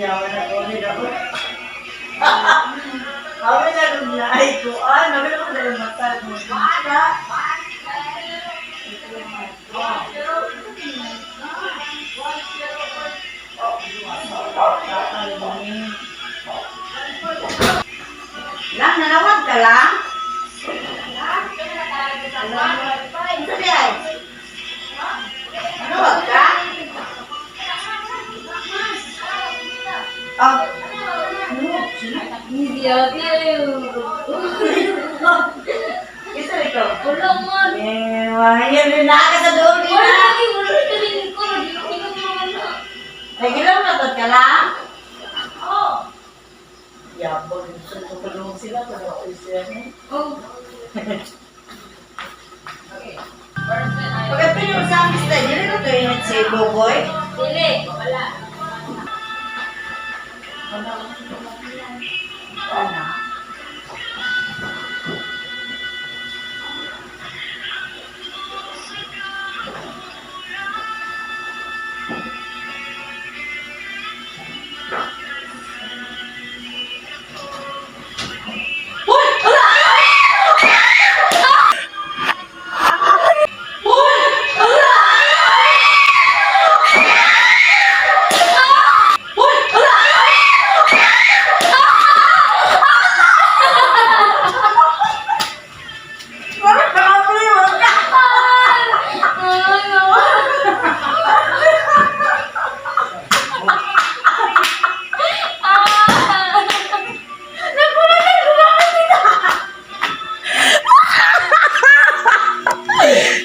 Yaman ako nila ko. Kami na nung naay ko. Ah, nabi ko na yung mata. Wala. Lang, nanawag ka lang? Ano ay? Nanawag ka? Ah. Hindi ako. Isa ikaw. Wala man. Eh, wala na ka sa doon Wala na. eh, wala ka rin ko. Di ko wala. Nagilang na ka lang? Oh. Yabog, gusto ko tulungan sila, pero ako sila niya. Oh. Pagkat mo sa amin sila, dili na to init si Boboy. Dili. Wala. Ano? Uy! Ala! Uy! Ala! Uy! Ala! Bakit nakapuloy mo ka? Ay, no.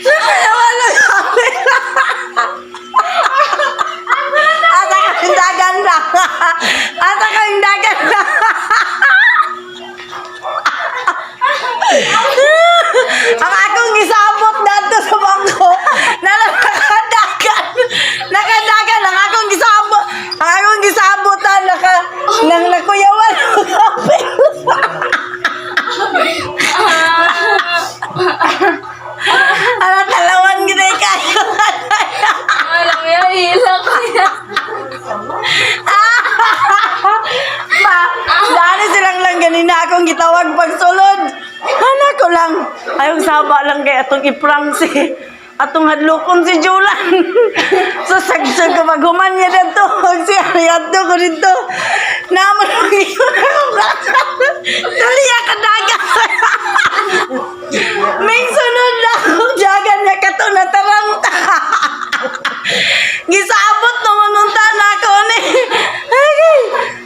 Nakayawa na kami. Ata kang dagan lang. Ata kang dagan lang. Ang akong gisabot dadto sa bangko na nakadagan. Nakadagan ang akong gisabot. Ang akong gisabotan naka nang nakuyawan og kape. Ala talawan gid ay kayo. Alam mo yan, hila ko yan. Ma, dali silang lang ganina akong gitawag pagsulod. Ana ko lang. Ayong saba lang kay atong iprang si atong hadlokon si Julan. So sagsag ko maghuman niya dito. Si Ariadno ko dito. Naman ang iyon akong Dali ka daga. May sunod na akong jagan niya kato na taranta. Gisabot naman nung na ako ni. Okay.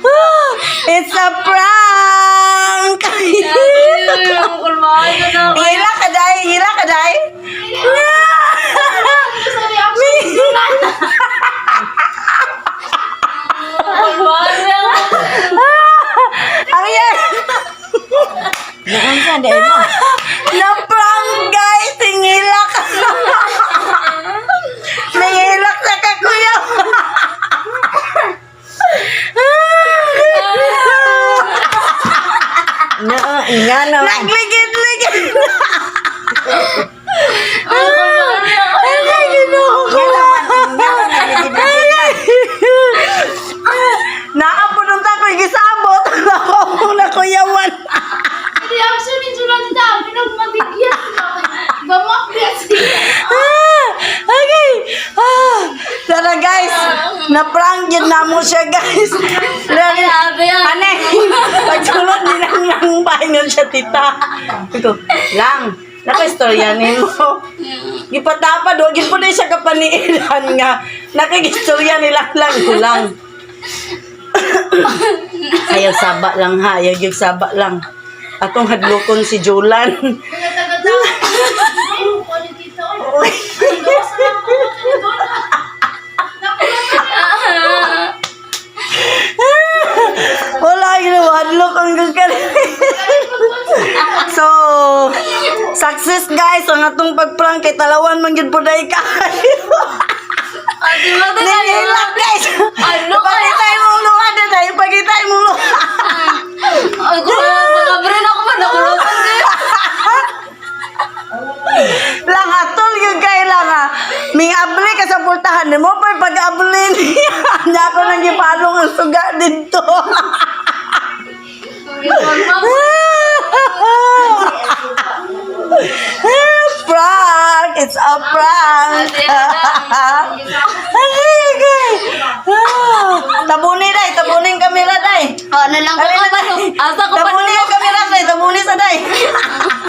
Ah, it's a prank. Kulmahan ka na ako. Hila ka day, hila ka day. Kulmahan na ako. Ang yan. Na-prank guys, hingilak. Nangilak sa kakuya. Nga na. Nagligid-ligid. Ay, ginoo ko. Naapununta ko gisabot. Ako na kuyawan. Reaction ni Julan dito. Pinagmatigyan. Gamak biya siya. Ah, okay. Ah, tara guys, na-prank yun na mo siya guys. Grabe yan. Ane, pagsulod din ang lang pahingon siya tita. Ito, lang. Naka-istorya nimo. Gipatapad, wag yun po na siya kapaniilan nga. Nakigistorya nila lang ko lang. Ayaw saba lang ha, ayaw yung saba lang. Atong hadlokon si Jolan. Wala, ginawadlok ang gagawin. So, success guys ang atong pagprank kay talawan man gyud po dai kayo. Ate mo tayo. Nihilak guys. Ano kaya? Pagitay mo luha na tayo, pagitay mo luha. Ay, kung mga ako man, nakulungan kayo. Lang atol gyud kay lang ha. Ming abli ka sa pultahan nimo pa pag-abli niya. Nya ako nang gipalong ang suga dito. Prank! It's a prank! Ay, tabuni day, tabunin kamera day. Oh, ano lang ko Dali na, ka day. Asa ko pa Tabuni ang kamera day, tabuni sa day.